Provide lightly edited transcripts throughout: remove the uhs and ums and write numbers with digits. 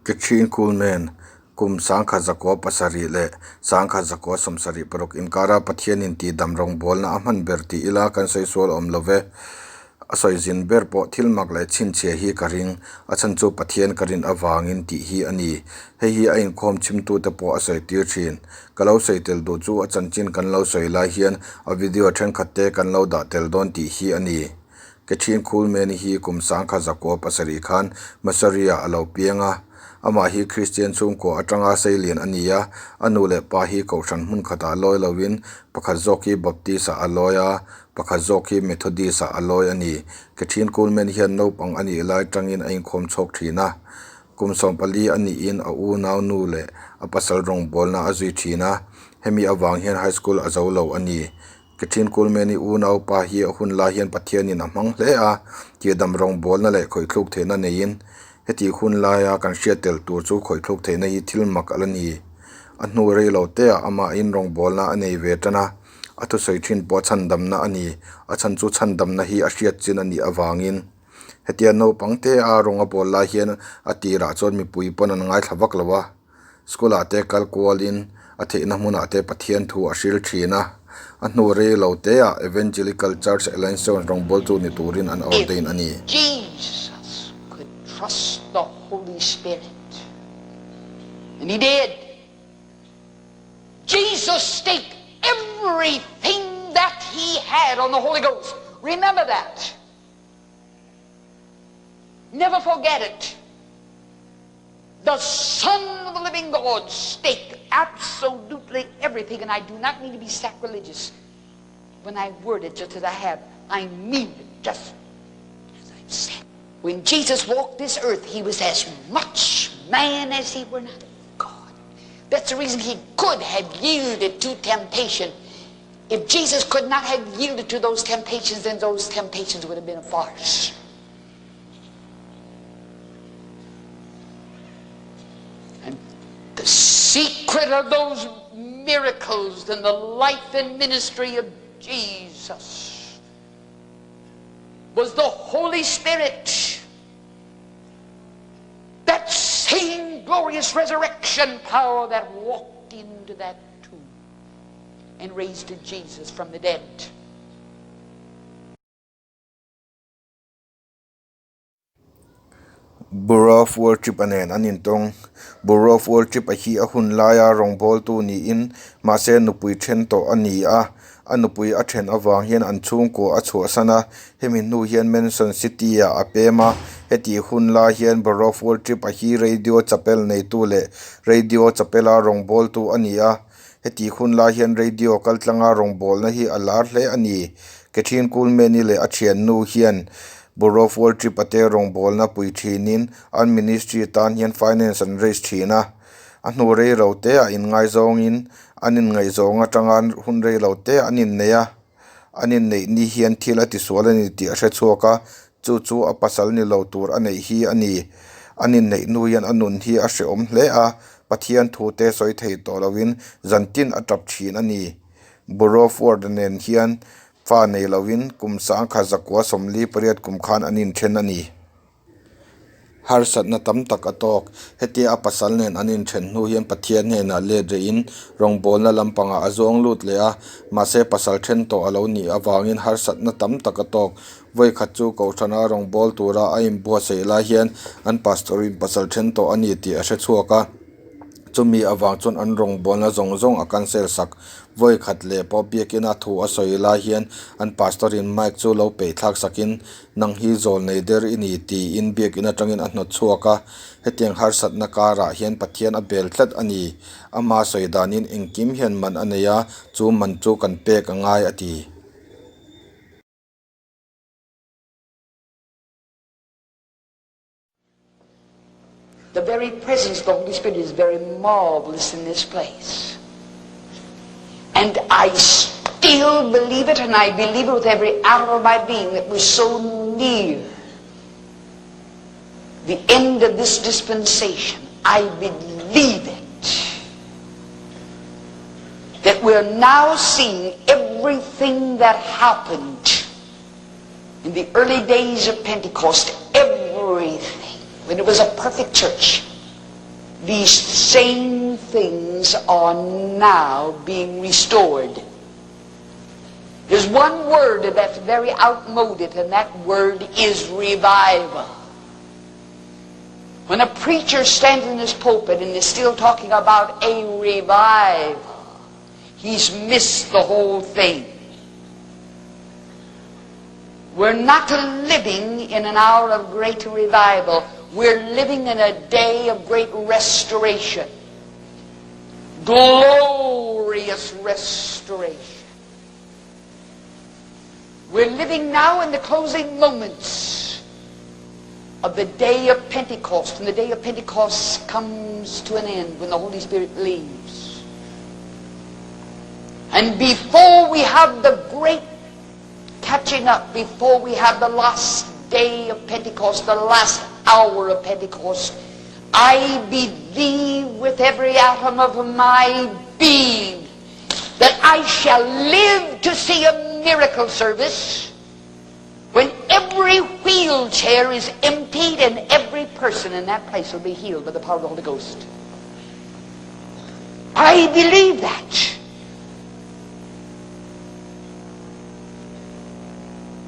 Kathryn Kuhlman, Kum 1907 leh 1976 inkara Pathianin tihdam rawngbawlna a hman ber ti ila kan sawi sual awm lo ve. A sawi zin ber pawh thil mak leh chhinchhiah hi ka ring, a chhan chu Pathian ka rin avangin tih hi a ni. Hei hi a inkhawm chhimtute pawh a sawi tir thin. Ka lo sawi tel duh chu a chanchin kan lo sawi lai hian a video thenkhat te kan lo dah tel dawn tih hi a ni. Kathryn Kuhlman hi kum 1907 khan Missouri-ah a lo piang a. Amah hi Kristian chhungkua atanga seilian a ni a, a nu leh pa hi kohhran hmun khatah lawi lovin pakhat zawk hi Baptist-ah a lawi a, pakhat zawk hi Methodist-ah a lawi a ni. Kathryn Kuhlman hian naupang a nih lai tangin a inkhawm chhawk thin a. Kum 14 a nihin a unau nu leh a pasal rawngbawlna a zui thin a, hemi avang hian high school a zo lo a ni. Kathryn Kuhlman-i unau pa hi a hun lai hian Pathianin a hmang hle a, tihdam rawngbawlna leh khawithluk theihna neiin hetih hun laia kan hriat tel tur chu khawithluk theihna hi thil mak a la ni. A hnu rei lo teah amahin rawngbawlna a nei ve tan a, a thusawi thin pawh chhandamna a ni, a chhan chu chhandamna hi a hriat chin a nih avangin. Hetia naupang te a rawng a bawl lai hian a tirah chuan mipui pawn an ngaithla vak lo a, school ah te kal kualin a theihna hmunah te Pathian thu a hril thin a, a hnu rei lo te ah Evangelical Church Alliance rawngbawltu ni turin an ordain a ni. Jesus could trust the Holy Spirit and he did. Jesus staked everything that he had on the Holy Ghost. Remember that. Never forget it. The Son of the living God staked absolutely everything, and I do not mean to be sacrilegious when I word it just as I have. I mean it just as I've said. When Jesus walked this earth, he was as much man as he were not God. That's the reason he could have yielded to temptation. If Jesus could not have yielded to those temptations, then those temptations would have been a farce. And the secret of those miracles and the life and ministry of Jesus was the Holy Spirit. That same glorious resurrection power that walked into that tomb and raised Jesus from the dead. Bureau of Worship-a nen an intawng. Bureau of Worship-a hi a hun laia rawngbawltu niin mahse nupui then tawh a ni a, a nupui a then avang hian an chhungkua a chhuahsan a, hemi hnu hian Manson City-ah a pem a, hetih hun lai hian Bureau of Worship-a hi Radio Chapel neitu leh Radio Chapel-a rawngbawltu a ni a. Hetih hun lai hian radio kaltlanga rawngbawlna hi a lar hle a ni. Kathryn Kuhlman-i leh a thiannu hian Bureau of World Trip-a te rawngbawlna pui thinin an ministry tan hian finance an raise thin a. A hnu rei lo te ah inngaizawngin an inngaihzawng atanga hun rei lo te an innei a. An inneih ni hian thil a tisual a ni tih a hre chhuak a, chu chu a pasal ni lo tur a neih hi a ni. An inneih hnu hian a nun hi a hrehawm hle a, Pathian thu te sawi thei tawh lovin zantin a tap thin a ni. Bureau of Ward nen hian fa nei lovin kum 1948 kum khan an inthen a ni. Harsatna tam tak a tawk. Hetia a pasal nen an inthen hnu hian Pathian hnenah let rehin rawngbawlna lampangah a zuang lut leh a, mahse pasal then tawh a lo nih avangin harsatna tam tak a tawk. Vawikhat chu Kohhrana rawngbâwl tura a inbuatsaih lai hian an pastor-in pasal then tawh a ni tih a hre chhuak a. Chumi avang chuan an rawngbawlna zawng zawng a cancel sak. Vawi khat leh pawh biakina thu a sawi lai hian an pastor in mic chu lo peih thlak sakin, Nang hi zawl nei der i ni tiin biakin atangin a hnawt chhuak a. Hetiang harsatna karah hian Pathian a bel tlat a ni. Ama sawi danin engkim hian man a nei a, chu man chu kan pek a ngai a ti. The very presence of the Holy Spirit is very marvelous in this place. And I still believe it, and I believe it with every atom of my being that we're so near the end of this dispensation. I believe it. That we're now seeing everything that happened in the early days of Pentecost, everything, when it was a perfect church. These same things are now being restored. There's one word that's very outmoded, and that word is revival. When a preacher stands in his pulpit and is still talking about a revival, he's missed the whole thing. We're not living in an hour of great revival. We're living in a day of great restoration. Glorious restoration. We're living now in the closing moments of the day of Pentecost. And the day of Pentecost comes to an end when the Holy Spirit leaves. And before we have the great catching up, before we have the last day of Pentecost, the last hour of Pentecost, I believe with every atom of my being that I shall live to see a miracle service when every wheelchair is emptied and every person in that place will be healed by the power of the Holy Ghost. I believe that.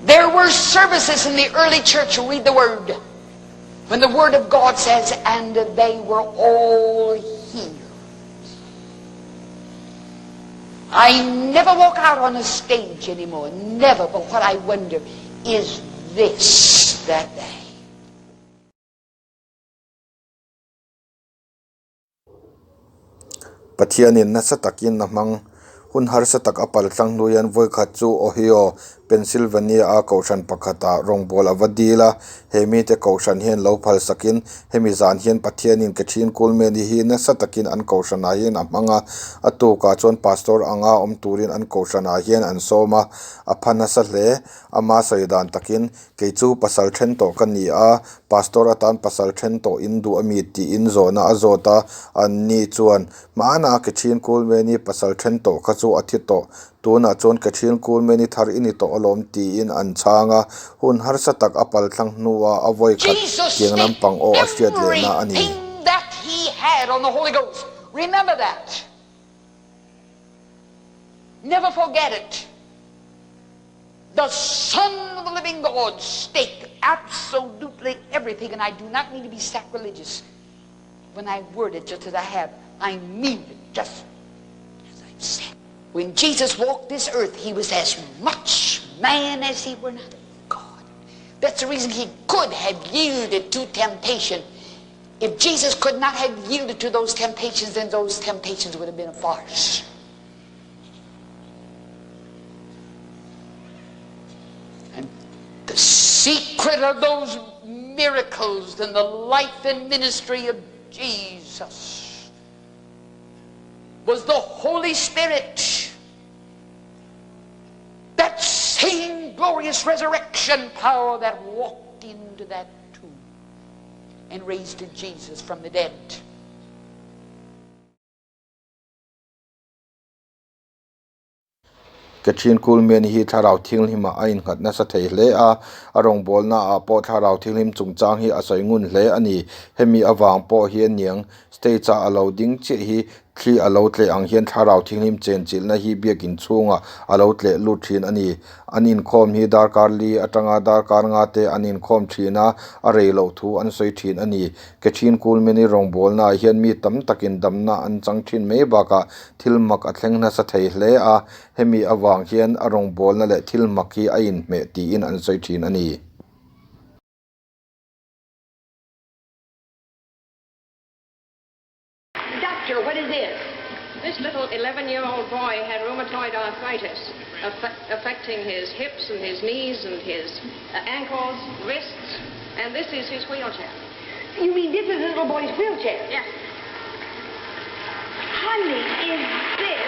There were services in the early church, read the word, when the word of God says, and they were all healed. I never walk out on a stage anymore, never, but what I wonder, is this that day? Pathianin nasa takin a hmang. Hun harsa tak a paltlang hnu hian vawikhat chu Ohio, Pennsylvania a kohhran pakhatah rawngbâwl a va dil a. He mite kohhran hian lo phal sakin hemi zan hian Pathianin Catherine Kuhlman-i hi nasa takin an kohhranah hian a hmang a. A tukah chuan pastor anga awm turin an kohhranah hian an sawm a, a pha nasa hle. Ama sawi dan takin, Kei chu pasal then tawh ka ni a, pastor atan pasal then tawh in duh a mi tiin zawhna a zawt a. Anni chuan, Hmanah Catherine Kuhlman-i pasal then tawh kha chu a thi tawh, tunah chuan Catherine Kuhlman-i thar i ni tawh alawm tiin an chhang a. Hun harsa tak a palthlang hnuah a vawi khat Jesus tiang staked lampang aw a hriat lehna a ni. everything that he had on the Holy Ghost. Remember that. Never forget it. The Son of the living God staked absolutely everything, and I do not mean to be sacrilegious when I word it just as I have. I mean it just as I've said. When Jesus walked this earth, he was as much man as he were not God. That's the reason he could have yielded to temptation. If Jesus could not have yielded to those temptations, then those temptations would have been a farce. And the secret of those miracles and the life and ministry of Jesus was the Holy Spirit. That same glorious resurrection power that walked into that tomb and raised Jesus from the dead. Catherine Kuhlman hi thlarau thianghlimah a innghat nasa thei hle a, a rawngbawlnaah pawh thlarau thianghlim chungchang hi a sawi ngun hle a ni. Hemi avang pawh hian niang stage-a a lo ding chiah hi thli a lo tleh ang hian thlarau thianghlim chenchilhna hi biakin chhungah a lo tleh lut thin a ni. An inkhawm hi darkar li atanga darkar nga te an inkhawm thin a, a rei loh thu an sawi thin a ni. Catherine Kuhlman-i rawngbawlnaah hian mi tam takin damna an chang thin mai bakah thil mak a thleng nasa thei hle a, hemi avang hian a rawngbawlna leh thil mak hi a inhmeh tiin an sawi thin a ni. Doctor, what is this? This little 11-year-old boy had rheumatoid arthritis affecting his hips and his knees and his uh, ankles, wrists, and this is his wheelchair. You mean this is the little boy's wheelchair? Yes. Honey, is this...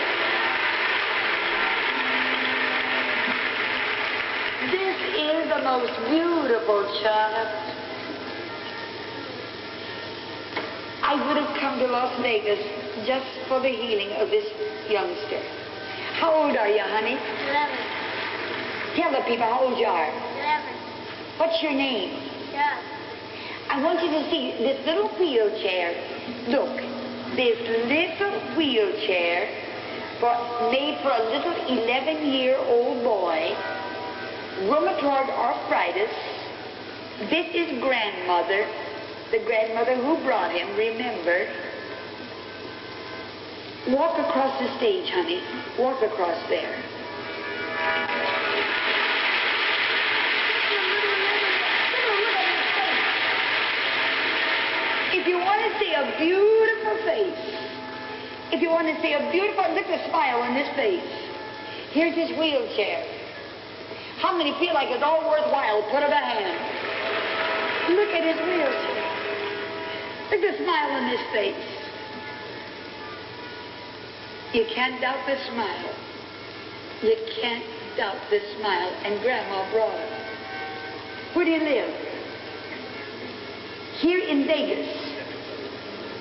This is the most beautiful child. I would have come to Las Vegas just for the healing of this youngster. How old are you, honey? 11. Tell the people how old you are. 11. What's your name? Josh. I want you to see this little wheelchair. Look, this little wheelchair for, made for a little 11-year-old boy, rheumatoid arthritis. This is grandmother, the grandmother who brought him, remember. Walk across the stage, honey. Walk across there. If you want to see a beautiful face, if you want to see a beautiful, look at the smile on his face. Here's his wheelchair. How many feel like it's all worthwhile? Put up a hand. Look at his wheelchair. Look at the smile on his face. You can't doubt the smile. You can't doubt the smile. And Grandma brought him. Where do you live? Here in Vegas.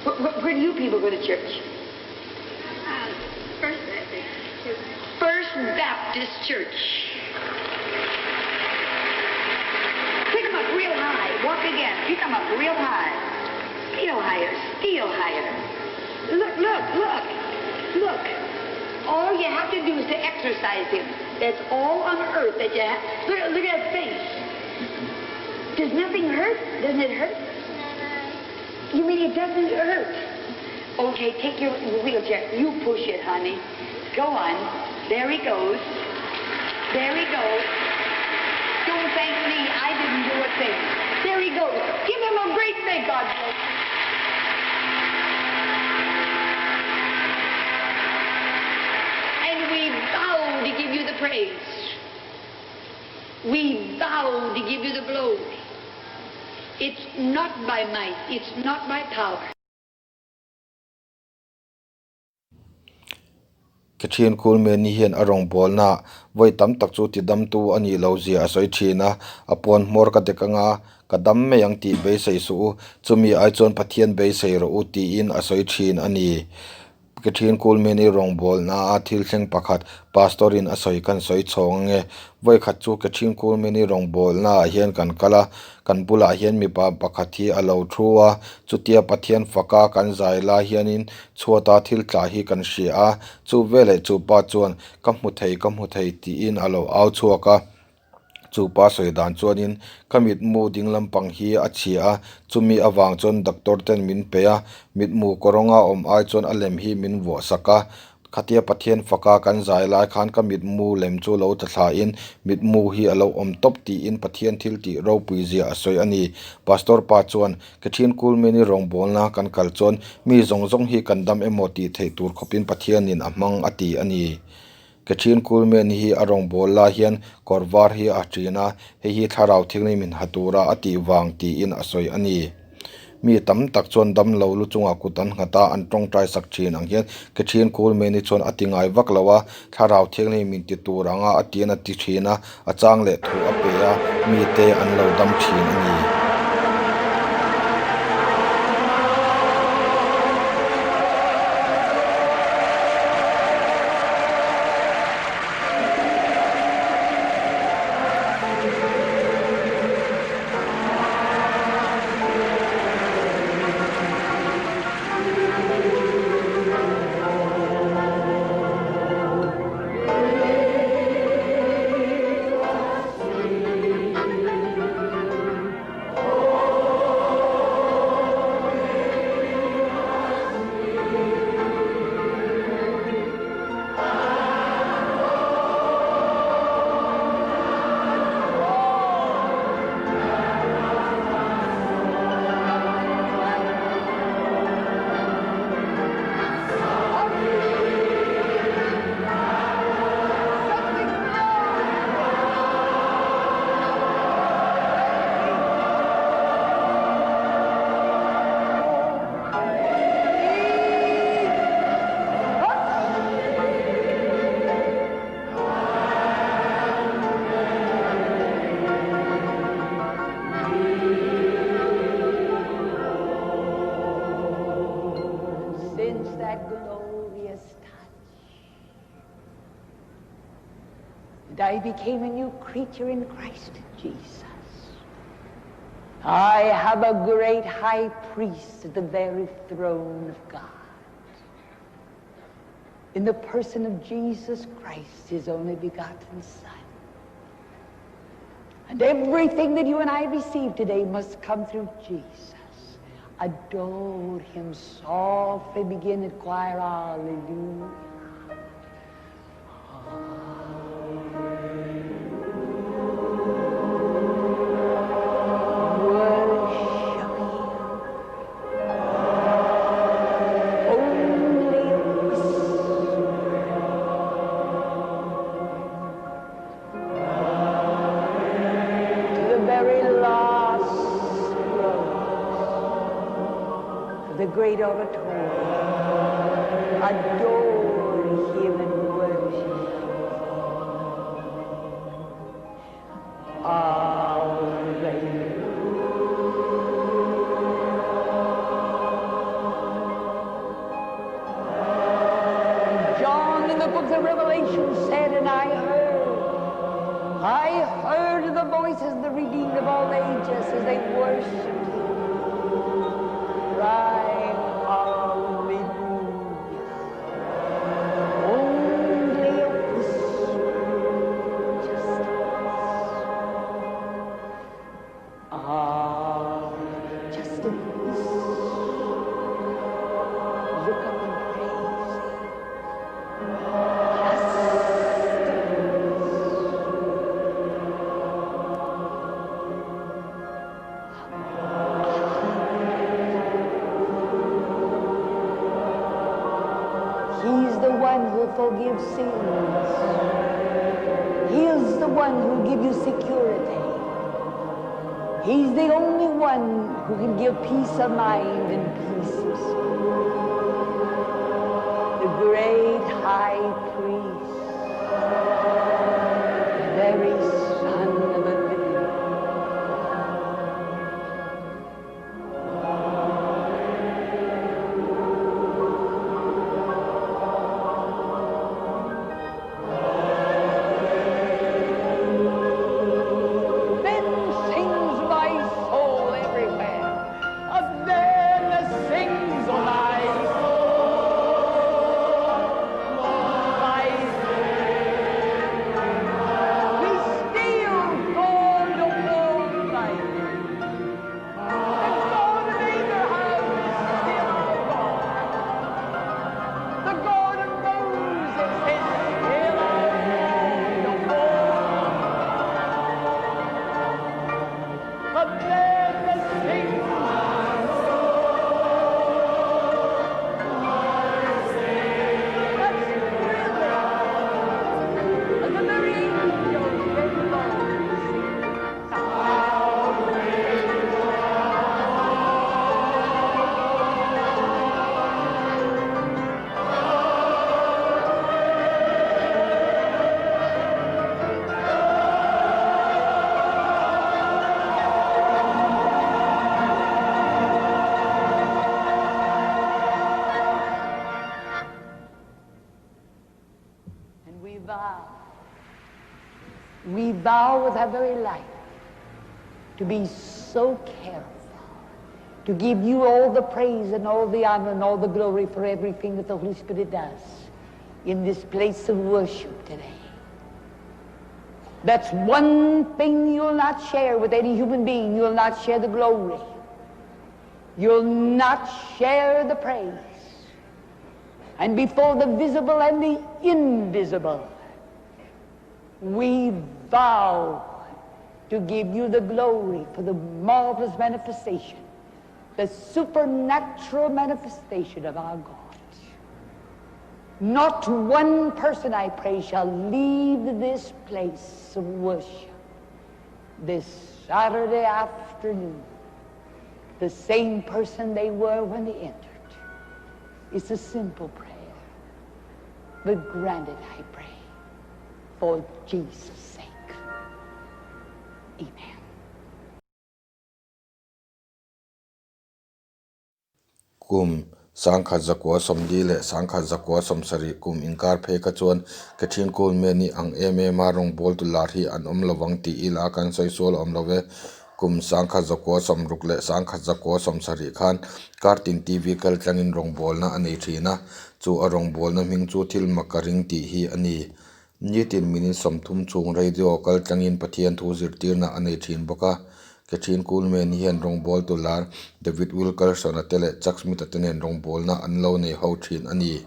Where, do you people go to church? First Baptist Church. First Baptist Church. Pick 'em up real high. Walk again. Pick 'em up real high. Still higher. Still higher. Look, look, look. Look. All you have to do is to exercise him. That's all on earth that you have. Look, look at that face. Does nothing hurt? Doesn't it hurt? You mean it doesn't hurt? Okay, take your wheelchair. You push it, honey. Go on. There he goes. There he goes. Don't thank me. I didn't do a thing. There he goes. Give him a great big God bless. And we vow to give you the praise. We vow to give you the glory. It's not by might, it's not by power. Catherine Kuhlman-i hian a rawngbawlnaah vawi tam tak chu tidamtu a nih loh zia a sawi thin a, a puan hmawr ka dek anga ka dam mai ang tih beisei suh u, chumi ai chuan Pathian beisei rawh u tiin a sawi thin a ni. Catherine Kuhlman-i rawngbawlnaah thil thleng pakhat Pastor-in a sawi kan sawi chhawng ange. Vawi khat chu Catherine Kuhlman-i rawngbawlnaah hian kan kal a, kan bulah hian mipa pakhat hi a lo thu a, chutia Pathian faka kan zai lai hianin chhuata thil tla hi kan hria a, chu veleh chu pa chuan ka hmu thei ka hmu thei tiin a lo au chhuak a. Chu pa sawi dan chuanin ka mitmu ding lampang hi a chhia a, chumi avang chuan doctor ten min pe a, mitmu kawrawnga awm ai chuan a lem hi min vuah sak a. Khatia Pathian faka kan zai lai khan ka mitmu lem chu lo tla thlain mitmu hi a lo awm tawp tiin Pathian thil tih ropui zia a sawi a ni. Pastor pa chuan, Catherine Kuhlman-i rawngbawlna kan kal chuan mi zawng zawng hi kan dam emaw tih theih tur khawpin Pathianin a hmang a ti a ni. Catherine Kuhlman hi a rawngbâwl lai hian kawr var hi a ṭin a, hei hi thlarau thianghlim in ha tura a tih vang tiin a sawi a ni. Mi tam tak chuan damlo lu chungah kut an nghat a, an tawngtai sak ṭhin ang hian Catherine Kuhlman-i chuan a ti ngai vak lo a, thlarau thianghlim in ti tur anga a tiin a ti ṭhin a, a chang leh thu a pe a, mite an lo dam ṭhin a ni. Since that glorious touch, and I became a new creature in Christ Jesus. I have a great high priest at the very throne of God. In the person of Jesus Christ, his only begotten Son. And everything that you and I receive today must come through Jesus. Adore him softly, begin at choir, hallelujah. Worship him. Only a whisper. To the very last rose of the great auditorium. Adore him and worship him. Alleluia. John in the book of Revelation said, And I heard, I heard the voices of the redeemed of all ages as they worshiped him, crying, Alleluia. Only a whisper, just a whisper. Ah, just a whisper. Look up and praise him. Just a whisper. He's the one who forgives sins. He's the one who gives you security. He's the only one who can give peace of mind and peace of soul. The great high priest, the very Son of the living God. Then sings my soul everywhere. Then sings my soul, my soul. Be still, God Almighty. The God of Abraham is still our God. The God of Moses is still our God. But then sings my soul. That's thrilling. And the very angels get involved. And we vow, we vow with our very life to be so careful, to give you all the praise and all the honor and all the glory for everything that the Holy Spirit does in this place of worship today. That's one thing you'll not share with any human being. You'll not share the glory. You'll not share the praise. And before the visible and the invisible, we vow to give you the glory for the marvelous manifestation, the supernatural manifestation of our God. Not one person, I pray, shall leave this place of worship this Saturday afternoon the same person they were when they entered. It's a simple prayer, but grant it, I pray, for Jesus' sake. Amen. Kum 1940 leh 1970 kum inkar phei kha chuan Catherine Coleman-i ang em em a rawngbawltu lar hi an awm lovang tih ila kan sawi sual awm lo e. Kum 1960 leh 1970 khan kartin TV kaltlangin rawngbawlna a nei thin a, chu a rawngbawlna hming chu Thil Mak Ka Ring tih hi a ni. Nitin minute 30 chhung radio kaltlangin Pathian thu zirtirna a nei thin bawk a. Kathryn Kuhlman hian rawngbawltu lar David Wilkerson-a te leh Chuck Smith-a te nen rawngbawlna an lo nei ho thin a ni.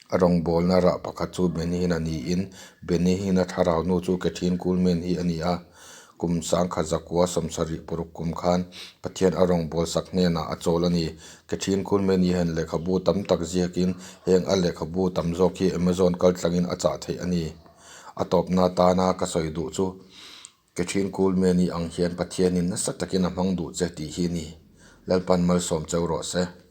A rawngbawlna rah pakhat chu Benny Hinn-a niin, Benny Hinn-a thlarau nu chu Kathryn Kuhlman hi a ni a. Kum 1976 kum khan Pathian a rawngbawlsak hnenah a chawl a ni. Kathryn Kuhlman hian lehkhabu tam tak ziakin heng a lehkhabu tam zawk hi Amazon kaltlangin a chah theih a ni. A tawpna atana ka sawi duh chu Kathryn Kuhlman-i ang hian Pathianin nasa takin a hmang duh che tih hi a ni. Lalpan malsawm cheu rawh se.